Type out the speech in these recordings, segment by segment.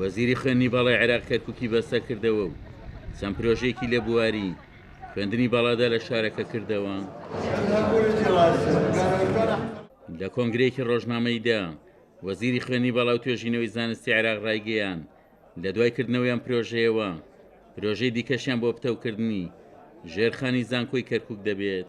وەزیری خوێندنی باڵای عێراق کەرکوکی بەسە کردەوە و چەند پرۆژەیەکی لە بواری خوێندنی باڵادا لە شارەکە کردەوە. لە کۆنگرەیەکی ڕۆژنامەیدا وەزیری خوێندنی باڵا و توێژینەوەی زانستی عێراق ڕایگەیاند لە دوای کردنەوەی ئەم پرۆژەیەوە پرۆژەی دیکەشیان بۆ پتەوکردنی ژێرخانی زانکۆی کەرکوک دەبێت.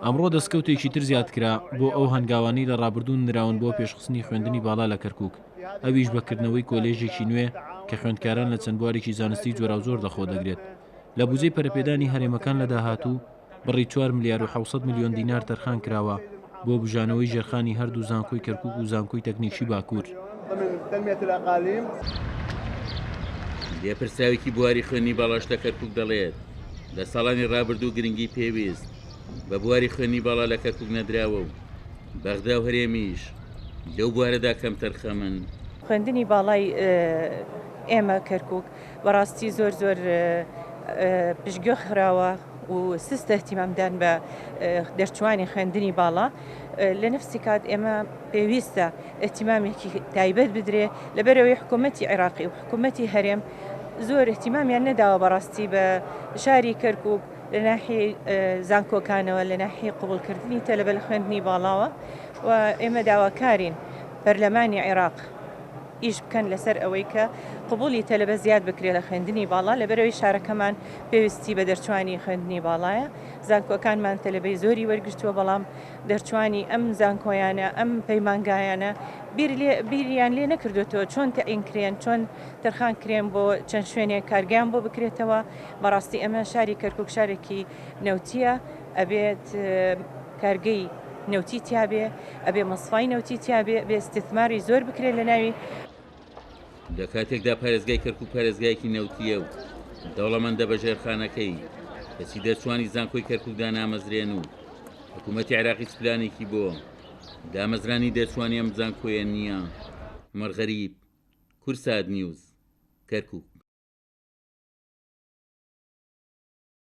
ئەمڕۆ دەستکەوتێکی تر زیادکرا بۆ ئەو هەنگاوانەی لە ڕابردوو نراون بۆ پێشخستنی خوێندنی باڵا لە کەرکوک، ئەویش بە کردنەوەی کۆلێژێکی نوێ کە خوێندکاران لە چەند بوارێکی زانستی جۆراوجۆر لەخۆدەگرێت. لە بوجەی پەرەپێدانی هەرێمەکان لە داهاتوو بڕی چوار ملیار و 700 ملیۆن دینار تەرخان کراوە بۆ بژانەوەی ژێرخانی هەردوو زانکۆی کەرکوک و زانکۆی تەکنیکی باکوور. لێپرسراوێکی بواری خوێندنی باڵاش لە کەرکوک دەڵێت، لە ساڵانی ڕابردوو گرنگی پێویست بە بواری خوێندنی باڵا لە کەرکوک نەدراوە و بەغدا و هەرێمیش لەو بوارەدا کەمتەرخەمن. خوێندنی باڵای ئێمە کەرکوک بەڕاستی زۆر زۆر پشتگوێ خراوە و سستە اهتیمامدان بە دەرچوانی خوێندنی باڵا لە نفسی کات ئێمە پێویستە اهتیمامێکی تایبەت بدرێ لەبەرەوەی حکوومەتی عێراقی و حکوومەتی هەرێم زۆر اهتیمامیان نەداوە بەڕاستی بە شاری کەرکک لە ناحی زانکۆکانەوە لە ناحی قوبولکردنی تەلەبە لە خوێندنی باڵاوە و ئێمە داواکارین پەرلەمانی عێراق ئیش بکەن لەسەر ئەوەی کە قبوڵی تەلەبە زیاد بکرێت لە خوێندنی باڵا، لەبەرئەوەی شارەکەمان پێویستی بە دەرچوانی خوێندنی باڵایە، زانکۆکانمان تەلەبەی زۆری وەرگرتووە، بەڵام دەرچوانی ئەم زانکۆیانە، ئەم پەیمانگایانە بیر لێ بیریان لێ نەکردۆتەوە چۆن تەعین کرێن، چۆن تەرخان کرێن بۆ چەند شوێنێک کارگەیان بۆ بکرێتەوە، بەڕاستی ئەمە شاری کەرکوک شارێکی نەوتیە ئەبێت کارگەی نەوتی تیابێ. ئەبێ مەسفای نەوتی تیابێ، ئەبێ ئیستیثماری زۆر بکرێت لە ناوی. لە کاتێکدا پارێزگای کەرکوک پارێزگایەکی نەوتییە و دەوڵەمەندە بە ژێرخانەکەی، کەچی دەرچووانی زانکۆی کەرکوک دانامەزرێن و حکوومەتی عێراق هیچ پلانێکی بۆ دامەزرانی دەرچووانی ئەم زانکۆیە نییە. عومەر غەریب، کوردسات نیوز، کەرکوک.